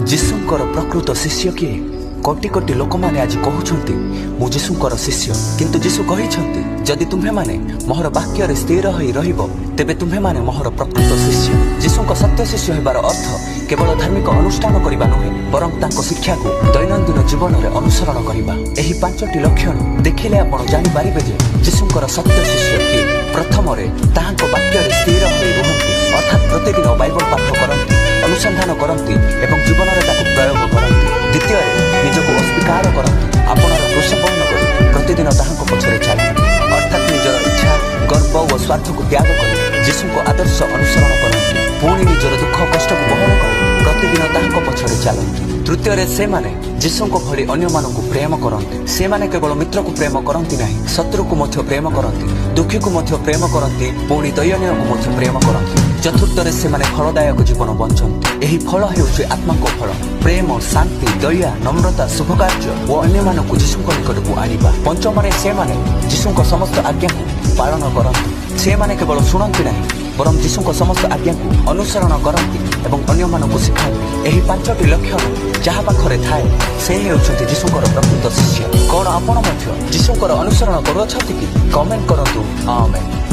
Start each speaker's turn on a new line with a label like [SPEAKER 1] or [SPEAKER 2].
[SPEAKER 1] ଯୀଶୁଙ୍କର ପ୍ରକୃତ ଶିଷ୍ୟ କିଏ? କୋଟି କୋଟି ଲୋକମାନେ ଆଜି କହୁଛନ୍ତି, "ମୁଁ ଯୀଶୁଙ୍କର ଶିଷ୍ୟ।" କିନ୍ତୁ ଯୀଶୁ କହିଛନ୍ତି, "ଯଦି ତୁମ୍ଭେମାନେ ମୋହର ବାକ୍ୟରେ ସ୍ଥିର ହୋଇ ରହିବ, ତେବେ ତୁମ୍ଭେମାନେ ମୋହର ପ୍ରକୃତ ଶିଷ୍ୟ।" ଯୀଶୁଙ୍କ ସତ୍ୟ ଶିଷ୍ୟ ହେବାର ଅର୍ଥ କେବଳ ଧାର୍ମିକ ଅନୁଷ୍ଠାନ କରିବା ନୁହେଁ, ବରଂ ତାଙ୍କ ଶିକ୍ଷାକୁ ଦୈନନ୍ଦିନ ଜୀବନରେ ଅନୁସରଣ କରିବା। ଏହି ପାଞ୍ଚଟି ଲକ୍ଷଣ ଦେଖିଲେ ଆପଣ ଜାଣିପାରିବେ ଯେ ଯୀଶୁଙ୍କର ସତ୍ୟ ଶିଷ୍ୟ କିଏ। ପ୍ରଥମରେ, ତାହାଙ୍କ ବାକ୍ୟରେ ସ୍ଥିର ହୋଇ ରୁହନ୍ତି, ଅର୍ଥାତ୍ ପ୍ରତିଦିନ ବାଇବଲ ପାଠ କରନ୍ତି, ଅନୁସନ୍ଧାନ କରନ୍ତି ଏବଂ ଜୀବନରେ ତାକୁ ପ୍ରୟୋଗ କରନ୍ତି। ଦ୍ୱିତୀୟରେ, ନିଜକୁ ଅସ୍ୱୀକାର କରନ୍ତି, ଆପଣାର କ୍ରୁଶ ବହନ କରି ପ୍ରତିଦିନ ତାହାଙ୍କ ପଛରେ ଚାଲନ୍ତି, ଅର୍ଥାତ୍ ନିଜର ଇଚ୍ଛା, ଗର୍ବ ଓ ସ୍ୱାର୍ଥକୁ ତ୍ୟାଗ କରି ଯୀଶୁଙ୍କ ଆଦର୍ଶ ଅନୁସରଣ କରନ୍ତି। ପୁଣି ନିଜର ଦୁଃଖ କଷ୍ଟକୁ ବହନ କରି ପ୍ରତିଦିନ ତାହାଙ୍କ ପଛରେ ଚାଲନ୍ତି। ତୃତୀୟରେ, ସେମାନେ ଯୀଶୁଙ୍କ ଭଳି ଅନ୍ୟମାନଙ୍କୁ ପ୍ରେମ କରନ୍ତି। ସେମାନେ କେବଳ ମିତ୍ରକୁ ପ୍ରେମ କରନ୍ତି ନାହିଁ, ଶତ୍ରୁକୁ ମଧ୍ୟ ପ୍ରେମ କରନ୍ତି, ଦୁଃଖୀକୁ ମଧ୍ୟ ପ୍ରେମ କରନ୍ତି, ପୁଣି ଦୟନୀୟକୁ ମଧ୍ୟ ପ୍ରେମ କରନ୍ତି। ଚତୁର୍ଥରେ, ସେମାନେ ଫଳଦାୟକ ଜୀବନ ବଞ୍ଚନ୍ତି। ଏହି ଫଳ ହେଉଛି ଆତ୍ମାଙ୍କ ଫଳ: ପ୍ରେମ, ଶାନ୍ତି, ଦୟା, ନମ୍ରତା, ଶୁଭକାର୍ଯ୍ୟ ଓ ଅନ୍ୟମାନଙ୍କୁ ଯୀଶୁଙ୍କ ନିକଟକୁ ଆଣିବା। ପଞ୍ଚମରେ, ସେମାନେ ଯୀଶୁଙ୍କ ସମସ୍ତ ଆଜ୍ଞାକୁ ପାଳନ କରନ୍ତି। ସେମାନେ କେବଳ ଶୁଣନ୍ତି ନାହିଁ, ବରଂ ଯୀଶୁଙ୍କ ସମସ୍ତ ଆଜ୍ଞାକୁ ଅନୁସରଣ କରନ୍ତି ଏବଂ ଅନ୍ୟମାନଙ୍କୁ ଶିଖାନ୍ତି। ଏହି ପାଞ୍ଚଟି ଲକ୍ଷଣ ଯାହା ପାଖରେ ଥାଏ, ସେ ହେଉଛନ୍ତି ଯୀଶୁଙ୍କର ପ୍ରକୃତ ଶିଷ୍ୟ। କଣ ଆପଣ ମଧ୍ୟ ଯୀଶୁଙ୍କର ଅନୁସରଣ କରୁଅଛନ୍ତି କି? କମେଣ୍ଟ କରନ୍ତୁ, ଆମେନ୍।